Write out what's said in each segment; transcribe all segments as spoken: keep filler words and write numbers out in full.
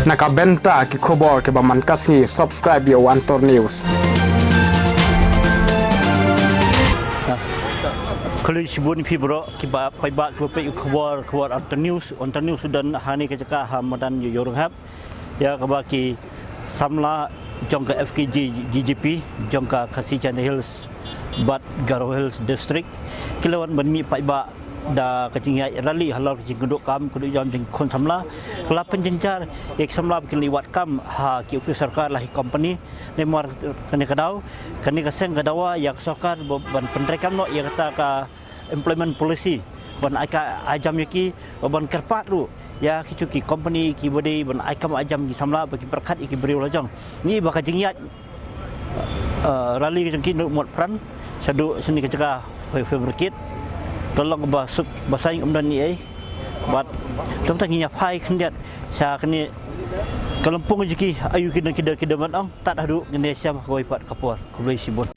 Na ka bynta ki khubor kiba man ka sngi, subscribe ïa u Antor News. Khublei shibun phi baroh kiba paidbah kiba peit u khubor, khubor Antor News, Antor News u don hangne ka jaka ha madan Ïewrynghap. Ïa kaba ki samla jong ka F K J G J P jong ka Khasi Jaintia Hills bad Garo Hills District ki la wan ban mih paidbah da ka jingïaid rally halor ka jingkynduh kam kynduh jam jong ki khun samla. Ka la pynjynjar ïa ki samla ba kin leit wad kam ha ki ophis sorkar la ki company. Namar kane ka daw, kane ka seng ka dawa ïa ka sorkar ba ban pyntreikam noh ïa kata ka employment policy ban ai ka ai jam ïa ki, ba ban kyrpad ruh ïa kitu ki company kiba dei ban ai kam ai jam ki samla ba ki pyrkhat ïa ki briew la jong. Ngi ba ka jingïaid eh, rally ka jong ki na Mawpran shaduh shane ka jaka fa- fabricate. Ka long ba suk ba saiñ um don ei ei. Bad kumta ngi ïa phai khyndiat sha kane ka lympung jong ki, aïu ki don ki don ki don ban ong. Tad haduh ngin ïa shem ha kawei pat ka por. Khublei shibun.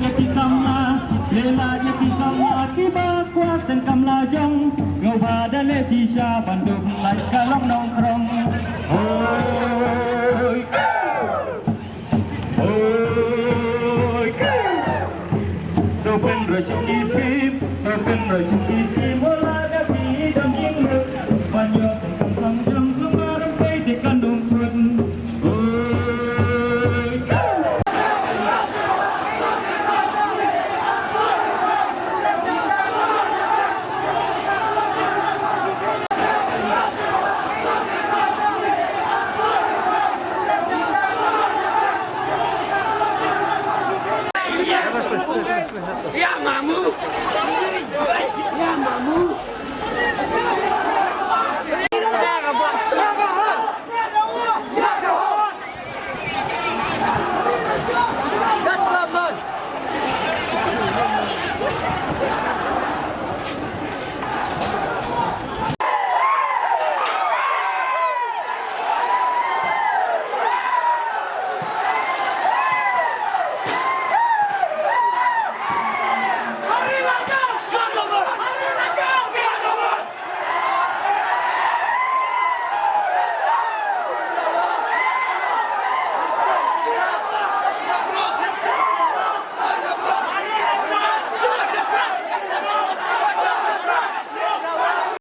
Ïa ki samla, lem bad ïa ki samla kiba kwah donkam la jong, nga ba da leh shisha ban dum lait ka long nongkrong. Hoi. Hoi. To pynroi shuki pip, to pynroi shuki pip.